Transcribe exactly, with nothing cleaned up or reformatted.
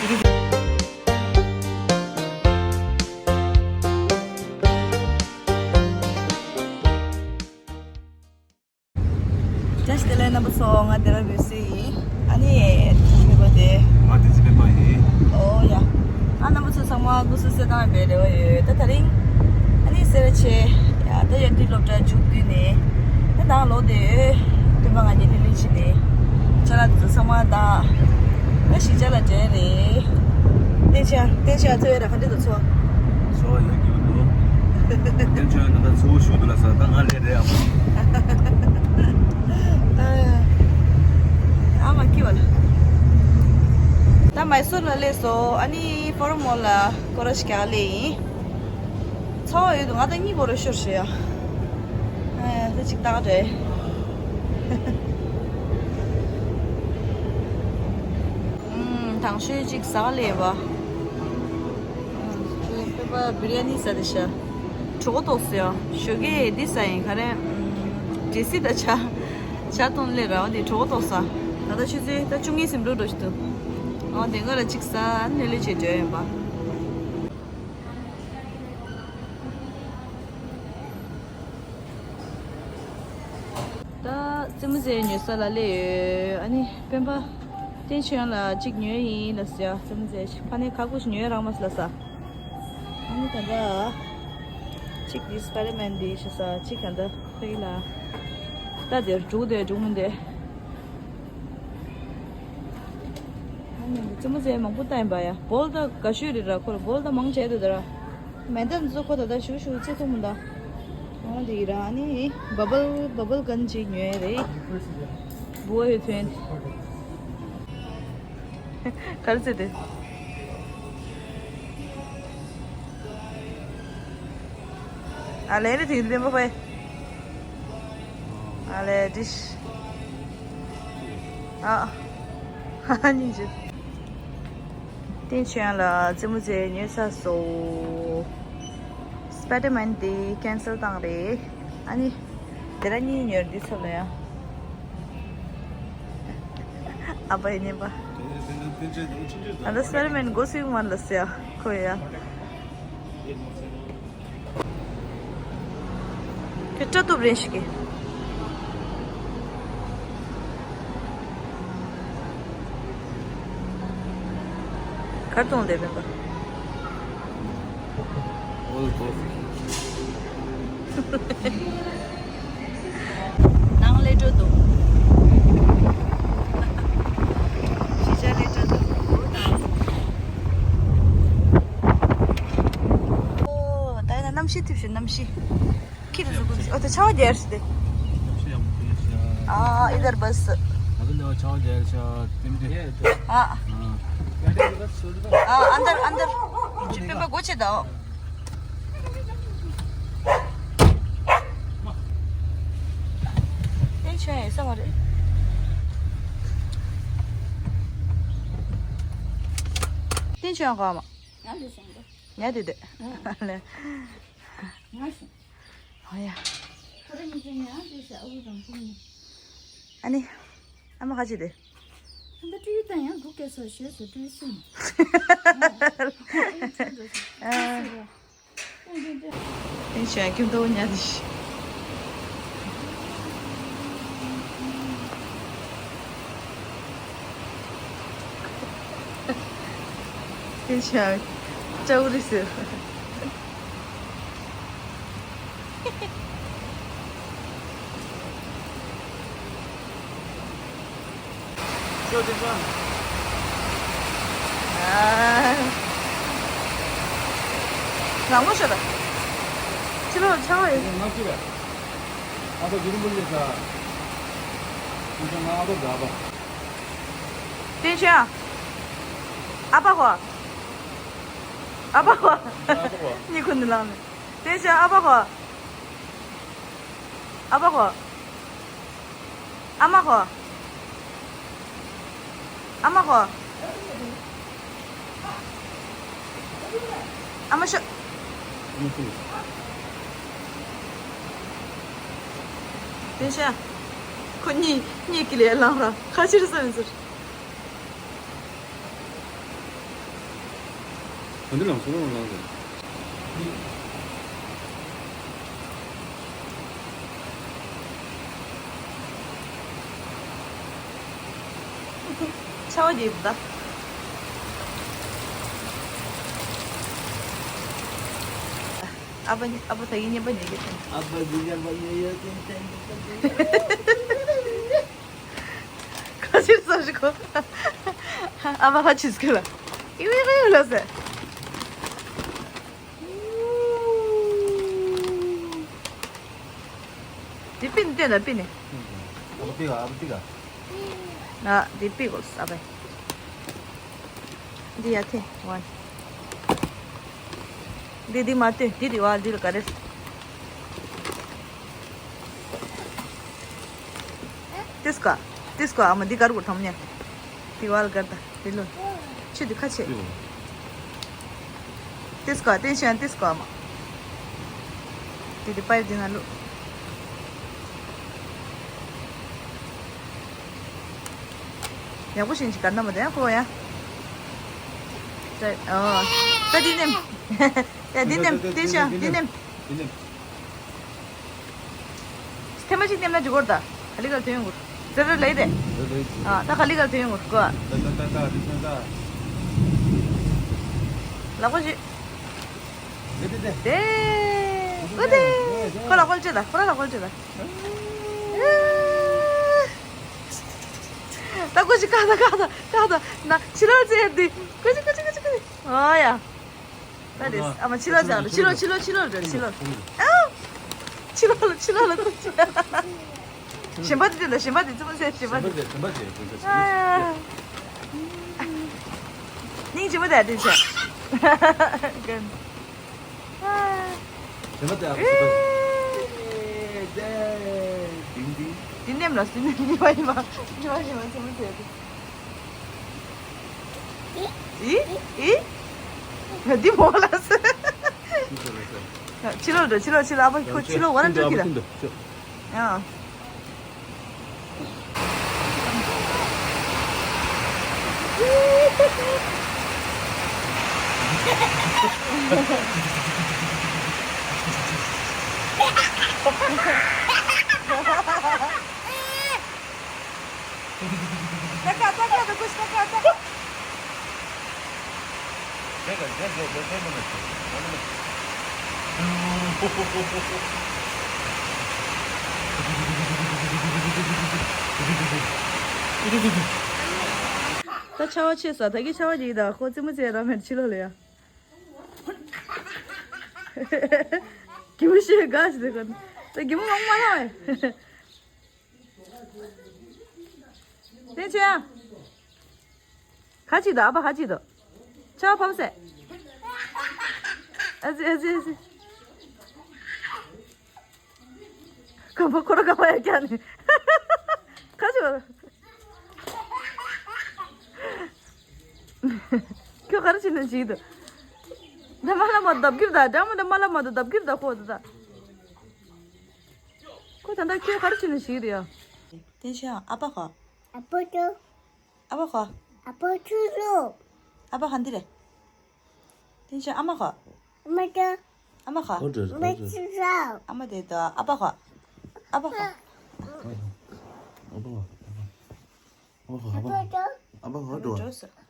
བཀྲ་ཤིས་བདེ་ལེགས་རྣམ་པ་ཚོ། ང་སྡེ་ར་བེ་སི་ཡིན། ཨ་ནི་ཕེབས་པ་དེ། ང་བདེ་སྐྱིད་ཕེབས་པ་ཡིན། ཨོ་ཡ། ཨ་རྣམ་པ་ཚོ་ཚང་མ་སྐུ་གཟུགས་གསལ་ཐང་ཡོད་པའི་རེ་བ་ཡོད། ད་དེ་རིང་ཨ་ནི་སེ་ར་བྱེས་ཡ་ད་ཡར་ཐོན་སློབ་གྲྭ་མཇུག་བསྡུས་ནས་ད་ནང་ལོག་བསྡད་ཡོད། སྟོན་པ་ང་གཉིས་ལྷོད་ལྷོད་བྱས་ནས་ཅ་ལག་དེ་ཚོ་ཚང་མ་ད་ད་ཞིག་ཅ་ལག་འདྲ་རེད། བསྟན་ཆོས་བསྟན་ཆོས་འཚོ་བ་ར་ག་འདྲ་འདུག་ཚོ། འཚོ་བ་ཡག་གི་འདུག་བསྟན་ཆོས་ད་ལྟ་འཚོ་བ་ཞུ་འདུག་ལ་ས་ད་ང་ལས་རེད་ཨ། ཨ་མ་ཁི་བ་ལ། ད་མའི་སོར་ལ་སླེབས་སོང་། ཨ་ནི་ཕོ་རོམ་མོལ་ལ་སྐོར་ར་ཞིག་རྒྱག་སླེབས་ཡིན། ཚོ་ཡོད་འདུག་ང་ད་གཉིས་སྐོར་ར་ཤོར་ཤོར་ཡ། ཨ་ད་ཅིག་བཏང་རེད། ཨུམ། དང་ཤོས་ཅིག་ཟ་ག་སླེབས་པ། ཨུམ། སྤེན་པ་བི་རི་ཡ་ནི་ཟ་དེ་ཤ། གྲོད་ཁོག་ལྟོགས་སོང་ཡ། ཞོགས་ཀས་འདི་ཟ་ཡིན། ག་རེ། ཨུམ། འབྲས་སིལ་དང་ཇ། ཇ་འཐུང་སླེབས་ར། འོ་དེ་གྲོད་ཁོག་ལྟོགས་སོང་། ད་ལྟ་ཆུ་ཚོད་ད་བཅུ་གཉིས་ཟིན་འགྲོ་འགྲོ་ཞིག་འདུག་འོ་དེ་སྔ་ལ་ཅིག་ཟ། ནི་ལོས་བྱེད་འགྲོ་ཡིན་པ། ད་རྩེད་མོ་རྩེ་ཉོ་ས་ལ་སླེབས་ཡོད། ཨ་ནི་སྤེན་པ་བསྟན་ཆོས་ལ་གཅིག་ཉོས་ཡིན་ལབ་ཟེར། རྩེད་མོ་རྩེ་ཕ་ནས་ཁ་ཁུ་ཞིག་ཉོས་རག་མ་སོང་ལབ་ས། ཨ་ནི་ད་ལྟ་གཅིག་འདི་སྤའི་ཌར་མན་འདི་ཞུ་ས། གཅིག་ག་འདི་ཕ་གི་ལ། ད་དེར་འགྲུག་དེ་འགྲུག་མིན་དེ། ཨ་ནི་རྩེད་མོ་རྩེ་མང་པོ་བཏང་ཡིན་པ་ཡ། བོལ་ད་དགའ་ཤོས་རེད་ར། ཁོ་ལ་བོལ་ད་མང་ཆེ་འདུག་ད་ར། མེ་མདའ་འདི་ཚོ་ཁོ་ད་ལྟ་ཞུ་ཞུ་རྩེ་ཐུབ་མི་འདུག་འོ་དེ་ཡིན་ར། ཨ་ནི་བ་བལ་བ་བལ་གན་ཅིག་ཉོས་རེད། བུ་བ་ཡོད་ཚོན། ག་རེ་རྩེ་དེ། ཨ་ལེ་རེ་དེ་ལེན་པ་པའི། ཨ་ལེ་ཌིཤ། ཨ། ཧ་ཧ་སྙིང་རྗེ། བསྟན་ཆོས་ལ་རྩེད་མོ་རྩེ་ཉོས་ཚར་སོང་། སྤའི་ཌར་མན་དེ་ཁེན་སལ་བཏང་རེད། ཨ་ནི་དེ་ར་གཉིས་ཉོས་འདི་ཚབ་ལ་ཡ། ཨ་ཕ་ཡི་ཉན་པ། ཨ་ད་སྤའི་ཌར་མན་འགོ་ཚུགས་མ་ལ་ཟེར་ཡ་ཁོ་ཡ། ཁྱོད་སྐྲ་གཏུབ་རན་ཞིག་གི། གར་གཏོང་བསྡད་པས་པ། ཨོལ་ཀོ་ཕི། ནང་སླེབས་འགྲོ་འདུག་གཞིས་ཆགས་སླེབས་འགྲོ་འདུག་ཨོ་ད་ཡིན་ན་གནམ་གཤིས་ཐིབས་ཤིག་གནམ་གཤིས། ཁྱི་དེ་ཚོ་ཀུན་ཨོ་དེ་ཆར་པ་རྒྱག་ཤི་དེ། ཨ་ཨིད་དར་བས། ཨ་ཨ་ཨ་འདར་ཨ་འདར། ཁྱི་སྤེན་པ་སྒོ་ཕྱེ་དང་། ཨེ་ཆོས་ཡིན་ས་མ་རེད། ཏིན་ཆོས་ཡང་གོ་མ། ང་ལ་སོང་དོ། ཉལ་དེ་དེ། ང་སོང་། ཨོ་ཡ། ཁོ་རང་གཉིས་ཀྱི་ཉལ་དེ་ས་ཨུ་རང་ཕུང་ནི། ཨ་ནི། ཨ་མ་ཁ་ཅིག་དེ། ཨ་ད་ཀྲུའུ་དང་ཡང་སྒུག་སྐད་ཚོ་ཞོལ་སུ་ཀྲུའུ་སུ་ནི། ཨ། ཨེ་ཤ་ཁྱིམ་ཐོག་ཉལ་དེ་ཤི། ཨེ་ཤ་ཅའུ་རི་ཟེར། ཨ། ནང་ལོགས་ཤོག་དང་། ཕྱི་ལོགས་ཆར་པ་ཡོད། ང་ཚོ་ཡ། ཨ་ཕ་རྒྱུ་རིན་པོ་ཆེ་ས། ང་ཚོ་ང་ཨ་ཕ་དགའ་པ། བསྟན་ཆོས། ཨ་ཕ་ཧོ། ཨ་ཕ་ཧོ། ཨ་ཕ་ཧོ། གཉིད་ཁུག་ནས་ལངས་ནས། བསྟན་ཆོས་ཨ་ཕ་ཧོ། ཨ་ཕ་ཧོ། ཨ་མ་ཧོ། ཨ་མ་ཧོ། ཨ་མ་ཤོ། བསྟན་ཆོས། ཁོ་གཉིད་གཉིད་ཀྱི་ལས་ལངས་ར་ཁ་ཕྱིར་སོང་ཟེར། འདི་ལ་སོ་རུང་ལངས་ཏེ། ཆ་བ་རྒྱས་པ། ཨ་ཕ་ཨ་ཕ་ད་ཡིན་ཉན་པ་ཉན་གི་ཐོན། ཨ་ཕ་ཡིན་ཉན་པ་ཉན་ཡོད་ཅན་ཅན། ཁ་ཕྱིར་ས་ཞིག་གོ། ཨ་མ་ཁ་ཕྱིར་སྐྱོད་ལ། ཨི་ཝི་ཝི་ལ་ཟེར། འདི་པི་ནི་སྟོན་དང་པི་ནི། ཨ་པ་ཏི་ག་ཨ་པ་ཏི་ག་ཨ་འདི་པི་གོ་ས་བས། འདི་ཡ་ཐེ་ཝན། འདི་འདི་མ་སྟོན་འདི་འདི་བ་འདི་ལ་ག་རེ། ཏིས་ཀ་ཏིས་ཀ་ཨ་མ་འདི་གར་གུར་ཐམ་ཉ། འདི་བ་ལ་གར་ད་འདི་ལོ། ཆུ་འདི་ཁ་ཆེ། ཏིས་ཀ་ཏེན་ཤན་ཏིས་ཀ་ཨ་མ། འདི་འདི་པའི་འདི་ན་ལོ། ཡག་པོ་ཞིག་ཅིག་གར་ན་མ་དེ་ཡང་ཁོ་ཡ། ད་ཨོ། ད་འདི་ནེམ། ཡ་འདི་ནེམ་ཏེན་ཤན་འདི་ནེམ། འདི་ནེམ། ཐེངས་མ་གཅིག་ནེམ་ན་འཇུ་གོར་ད། ག་ལི་གལ་ཐོན་ཡོང་གོ། ཟེར་ར་ལེ་དེ། ཨ་ད་ག་ལི་གལ་ཐོན་ཡོང་གོ་གོ། ལག་པ་ཞིག་དེ། ཀོ་དེ། ཁོ་ལ་ཀོལ་ཅེ་ད་ཁོ་ར་ལ་ཀོལ་ཅེ་ད། ད་ཀོ་ཅི་ཀ་ད་ཀ་ད་ཀ་ད་ན་ཕྱི་ལོགས་ཅེ་དེ། ཀོ་ཅི་ཀོ་ཅི་ཀོ་ཅི་ཀོ་ཅི། ཨོ་ཡ། ད་རེད། ཨ་མ་ཕྱི་ལོགས་ཅེ་ད་ཕྱི་ལོགས་ཕྱི་ལོགས་ཕྱི་ལོགས་རེད་ཕྱི་ལོགས། ཨ། ཕྱི་ལོགས་ལ་ཕྱི་ལོགས་ལ་ཀོ་ཅི། གཞན་པ་དེ་དེ་འདྲ་གཞན་པ་དེ་ཙི་མོ་ཟེར་གཞན་པ་དེ། གཞན་པ་དེ་གཞན་པ་དེ་གཞན་པ་དེ། སྙིང་རྗེ་མོ་དེ་དེ་བྱ། གཞན་པ་དེ་ཨ་ཁུ་ཟེར་པ། དེ་དེ་དེ་དེ་ནེམ་ལ་སུ་ནེམ་ཉི་མ་ཉི་མ་ཉི་མ་ཉི་མ་ཙི་མོ་ཟེར་དེ། ཨི་ཨི། ང་འདི་མོ་ལ་ཟེར། ཕྱི་ལོགས་འགྲོ་ཕྱི་ལོགས་ཕྱི་ལོགས་ཨ་ཕ་ཁོ་ཕྱི་ལོགས་ཝ་ར་འགྲོ་གི་ད། ཨ། ད་ཆར་པ་ཆེ་ས་ད་གི་ཆར་པ་རྒྱག་གི་ད་ཁོ་རྩེད་མོ་རྩེ་ར་མེད་ཕྱི་ལོགས་ལ་ཡ། གི་མོ་ཤེས་དགའ་ཞིག་ཟེར་གོ། ད་གི་མོ་མང་མ་ལ་བས། དེ་ཆེ་ཡ། ཁ་ཅིག་ད་ཨ་ཕ་ཁ་ཅིག་ད། ཆར་པ་ཕབ་སེ། ཨ་ཙི་ཨ་ཙི་ཨ་ཙི། ཁམ་པ་ཁོ་ར་ཁ་པ་ཡ་ཀྱ་ནི། ཁ་ཅིག་ཁྱོད་ག་རེ་བྱེད་ནས་བྱེད་འདུག་ད་མ་ལ་མ་བརྡབ་ཀྱིར་ད་འདྲ་མ་ད་མ་ལ་མ་ད་བརྡབ་ཀྱིར་ད་ཁོ་ད་ད། ཁོ་ད་ད་ཁྱོད་ག་རེ་བྱེད་ནས་བྱེད་རེད་ཡ། དེ་བྱས་ཨ་ཕ་ག་ཨ་ཕ་ཏོ། ཨ་ཕ་ག་ཨ་ཕ་ཏོ་ལོ། ཨ་ཕ་ག་འདི་རེད། དེ་བྱས་ཨ་མ་ག་ཨ་མ་ཏོ། ཨ་མ་ག་ཨ་ཏོ་ལོ། ཨ་མ་དེ་ད་ཨ་ཕ་ག་ཨ་ཕ་ག་ཨ་ཕ་ག་ཨ་ཕ་ག་ཨ་ཕ་ག་ཨ་ཕ་ག་འགྲོ།